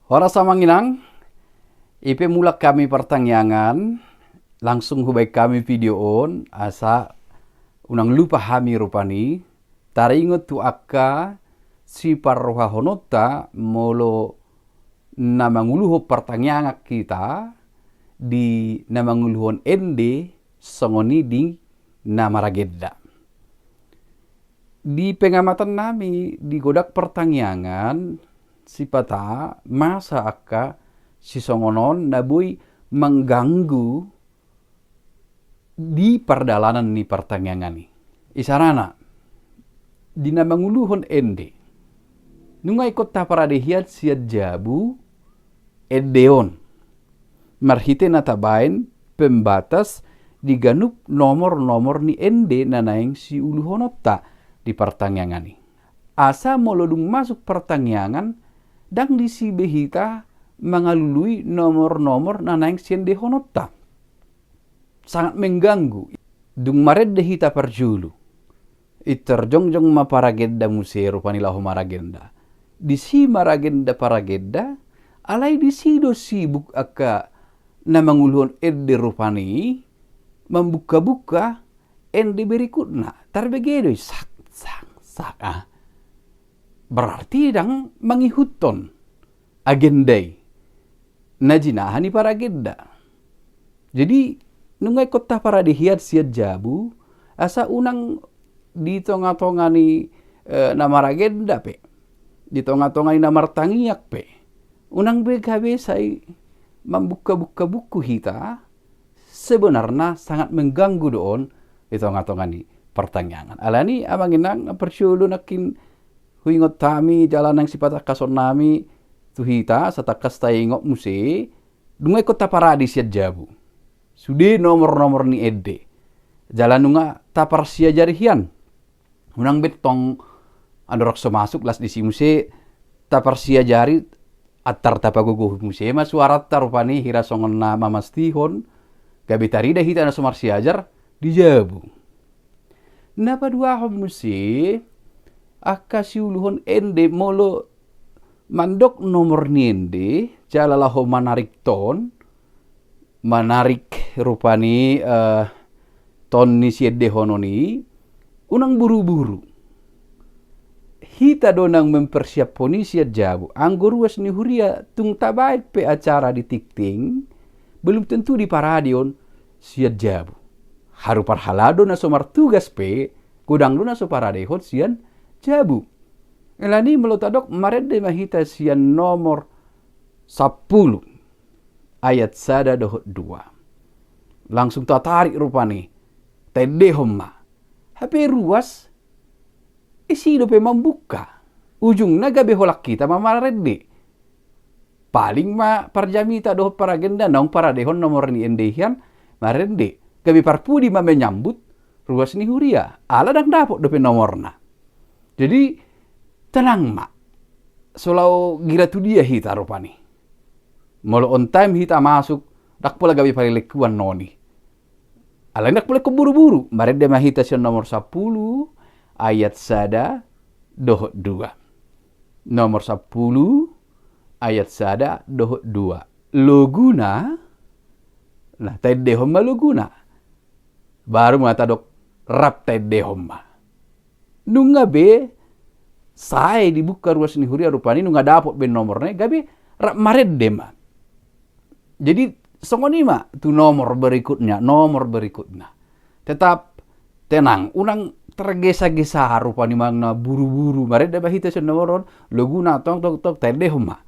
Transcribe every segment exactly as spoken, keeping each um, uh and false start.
Horas amang inang, i pe mulak hami partangiangan, langsung hubaen hami video on, asa unang lupa hami rupani, taringot tu angka siparrohahononta molo na manguluhon partangiangan hita di na manguluhon ende songon i di na maragenda. Di pengamatan nami di godang partangiangan, sipata masa angka sisongon on na boi mangganggu di pardalanan ni partangiangan i. Isarana, di na manguluhon ende, nunga ingkon taparade hian sian jabu ende on. Marhite na tabaen pembatas di ganup nomor-nomor ni ende na naeng siuluhononta di partangiangan i. Asa molo dung masuk partangiangan, ndang disi be hita mangalului nomor-nomor na naeng siendehononta. Sangat mengganggu. Dung marende hita parjolo, intor jongjong ma paragenda muse rupani laho maragenda. Disi maragenda paragenda, alai disi do sibuk angka na manguluhon ende rupani, mambukka-bukka ende berikutna. Tarbege do i, sak, sak, sak, ah. Berarti ndang mangihuthon agenda i na jinaha ni paragenda. Jadi, nunga ingkon taparade hian sian jabu, asa unang di tonga-tonga ni, eh, na maragenda pe, di tonga-tonga ni na martangiang pe, unang be gabe sai mambukka-bukka buku hita, sebenarna sangat mengganggu do on di tonga-tonga ni partangiangan. Alani amang inang, parjolo nangkin huingot hami jala naeng sipatangkason nami tu hita, asa tangkas taingot muse, nunga ingkon taparade sian jabu sude nomor-nomor ni ende. Jala nunga taparsiajari hian. Unang be tong andorang so masuk las disi muse taparsiajari, antar tapagogohi muse ma suaranta rupani hira songon na mamastihon, gabe tarida hita na so marsiajar di jabu. Na paduahon muse, angka siuluhon ende molo mandok nomor ni ende, jala laho manarik ton, manarik rupani, eh, ton ni siendehonon i, unang buru-buru. Hita do naeng mempersiaphon i sian jabu. Anggo ruas ni huria tung tabaen pe acara di tingting, belum tentu diparadehon sian jabu. Haru parhalado na so martugas pe, godang do na so paradehon sian jabu. Alani molo tadok, marende ma hita sian nomor sampulu ayat sada dohot dua. Langsung tatarik rupani, taendehon ma. Hape ruas, isi dope mambukka. Ujungna gabe holan hita ma marende. Paling ma parjamita dohot paragenda naung paradehon nomor ni ende hian marende. Gabe parpudi ma menyambut ruas ni huria. Ala ndang dapot dope nomorna. Jadi, tenang ma. So laho gira tu dia hita rupani. Molo on time hita masuk, ndang pola gabe palelengkuan noni. Alai ndang pola ingkon buru-buru, marende ma hita sian nomor sampulu ayat sada dohot dua. Nomor sampulu ayat sada dohot dua. Loguna, nah, taendehon ma loguna. Baru ma tadok, rap taendehon ma. Nunga be sae dibukka ruas ni huria rupani, nunga dapot be nomorna i, gabe rap marende ma. Jadi, songon i ma tu nomor berikutnya, nomor berikutnya. Tetap tenang, unang tergesa-gesa rupani manang na buru-buru. Marende ma hita sian nomor on, loguna tong, tong, tong, taendehon ma.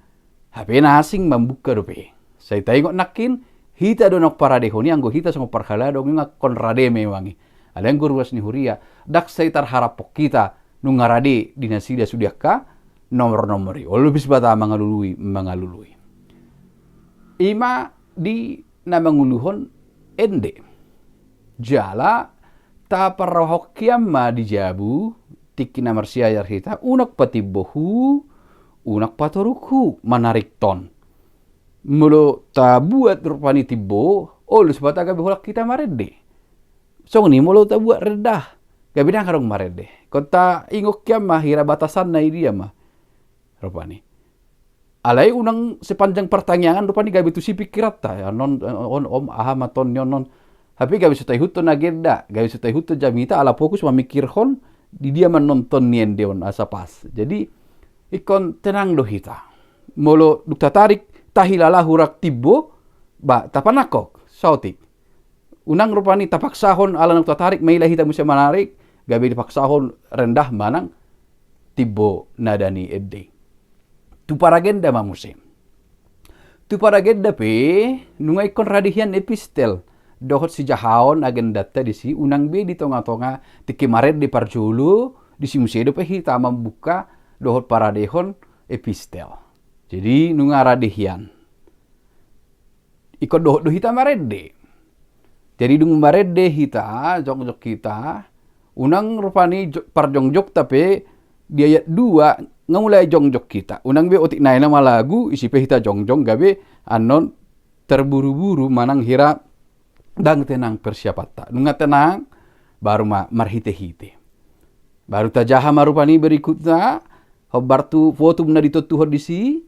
Hape na asing mambukka dope. Sai taingot nangkin, hita do naung paradehon i, anggo hita songon parhalado, nunga ingkon rade memang i. Alai anggo ruas ni huria, ndang sai tarharaphon hita nunga rade di nasida sude angka nomor-nomor i. Olo pe sipata mangalului, mangalului. I ma di na manguluhon ende. Jala taparrohahon hian ma di jabu, tingki na marsiajar hita, unang patimbohu, unang patorukhu, manarik ton. Molo tabuat rupani timbo, olo sipata gabe holan hita marende. Songon i molo tabuat rendah, gabe ndang adong marende. Ingkon taingot hian ma hira batasanna i dia ma. Rupani. Alai unang sepanjang partangiangan rupani gabe tusi pikiranta, ya, non, on, om, aha ma ton ni on, non. Hape gabe so taihuthon agenda, gabe so taihuthon jamita, ala fokus mamikirhon di dia ma non ton ni ende on asa pas. Jadi, ingkon tenang do hita. Molo dung tatarik, tahilala hurang timbo, ba, tapanangkok, saotik. Unang rupani tapaksahon ala naung tatarik, maila hita muse manarik, gabe dipaksahon rendah manang timbo nada ni ende. Tu paragenda ma muse. Tu paragenda pe, nunga ingkon rade hian epistel dohot sijahaon agendanta disi, unang be di tonga-tonga tingki marende parjolo, disi muse dope hita mambuka dohot paradehon epistel. Jadi, nunga rade hian. Ingkon dohot do hita marende. Jadi, dung marende hita, jongjong hita, unang rupani jo-, parjongjongta pe di ayat dua, nga mulai jongjong hita. Unang be otik nai na malagu, isi pe hita jongjong, gabe annon terburu-buru manang hira ndang tenang persiapanta. Nunga tenang, baru ma marhite-hite. Baru tajaha ma rupani berikutna, hombar tu votum na ditontuhon disi,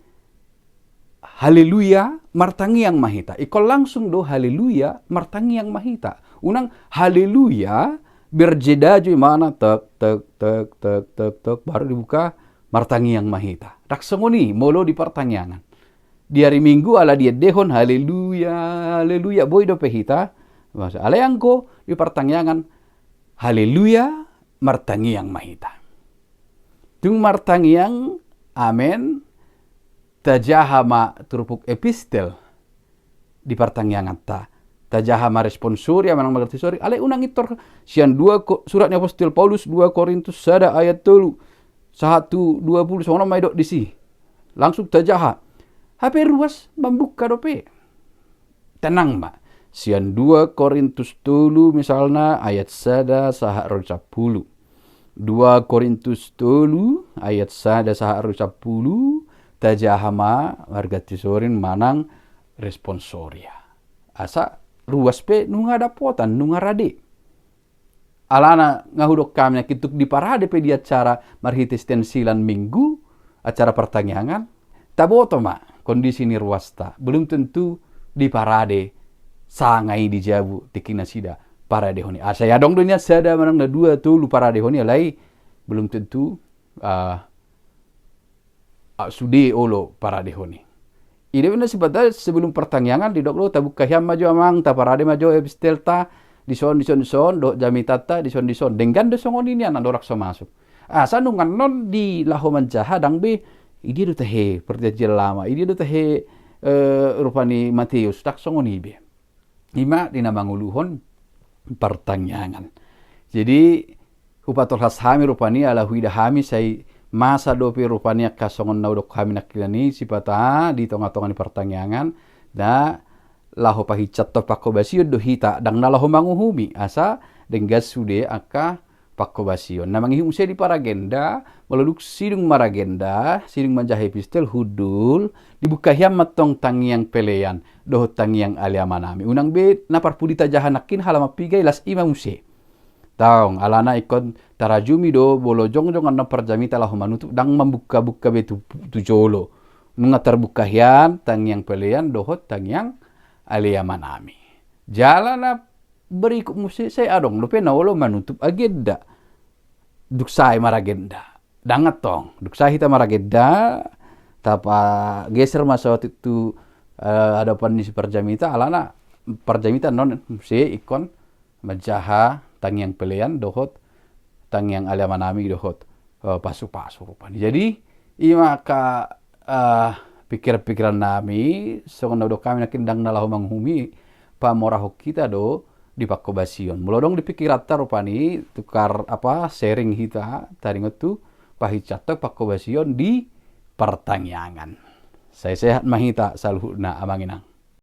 haleluya, martangiang ma hita. Ingkon langsung do haleluya, martangiang ma hita. Unang haleluya, berjeda jo imana, tek, tek, tek, tek, tek, tek, baru dibuka, martangiang ma hita. Ndang songon i, molo di partangiangan. Di ari Minggu ala diendehon, haleluya, haleluya, boi dope hita. Alai anggo di partangiangan, haleluya, martangiang ma hita. Dung martangiang, amen, tajaha ma turpuk epistel di partangianganta. Tajaha ma responsoria manang margratitoria, alai unang intor sian dua ko-, surat ni apostel Paulus dua Korintus sada ayat tolu sahat tu dua pulu, songon on ma didok disi. Langsung tajaha. Hape ruas mambuka dope. Tenang ma. Sian dua Korintus tolu misalna ayat sada sahat ro di sampulu. Dua Korintus tolu ayat sada sahat ro di sampulu, tajaha ma margratitoria manang responsoria. Asa ruas pe nunga dapotan, nunga rade. Alana nga hudok hami nangkin tung di parade pe di acara marhite stensilan Minggu, acara partangiangan, taboto ma kondisi ni ruasta. Belum tentu di parade sanga i di jabu tingki nasida paradehon i. Asa i adong do nian sada manang na dua tolu paradehon i, alai belum tentu, ah, ah, sude olo paradehon i. I do na sipata sebelum partangiangan didok do, tabuka hian ma jo amang, taparade ma jo epistelta, dison, dison, dison, dohot jamitanta, dison, dison. Denggan do songon i nian andorang so masuk. Asa nunga annon di laho manjaha ndang be, i dia do tahe Perjanjian Lama, i dia do tahe, eh, rupa ni Mateus, ndang songon i be. Ima di na manguluhon partangiangan. Jadi, hupatolhas hami rupani, ala huida hami sai masa dope rupani angka songon na hudok hami nangkinan i, sipata di tonga-tonga ni partangiangan, na laho pahinsathon panghobasion do hita, ndang na laho manguhumi, asa denggan sude angka panghobasion. Na mangihut muse di paragenda, molo dung sidung maragenda, sidung manjaha epistel, hundul, dibuka hian ma tong tangiang pelean dohot tangiang ale Amanami. Unang be na parpudi tajaha nangkin, halak mampiga i, las i ma muse. Tong, alana ingkon tarajumi do, molo jongjong annon parjamita laho manutup, ndang mambuka-buka be tu, tu jolo. Nunga tarbuka hian tangiang pelean dohot tangiang ale Amanami. Jala na berikut muse, sai adong dope na olo manutup agenda. Dung sae maragenda. Ndang antong. Dung sae hita maragenda, tapageser ma saotik tu, eh, adopan ni si parjamita, alana parjamita annon muse ingkon manjaha tangiang pelean dohot tangiang ale Amanami dohot, eh, pasu-pasu rupani. Jadi, ima angka, eh, pikiran-pikiran nami, songon na hudok hami nangkin ndang na laho manguhumi, pamorahon hita do di panghobasion. Molo adong di pikiranta rupani, tukar, apa, sharing hita, taringot tu pahinsathon panghobasion di partangiangan. Sai sehat ma hita saluhutna, Amang Inang.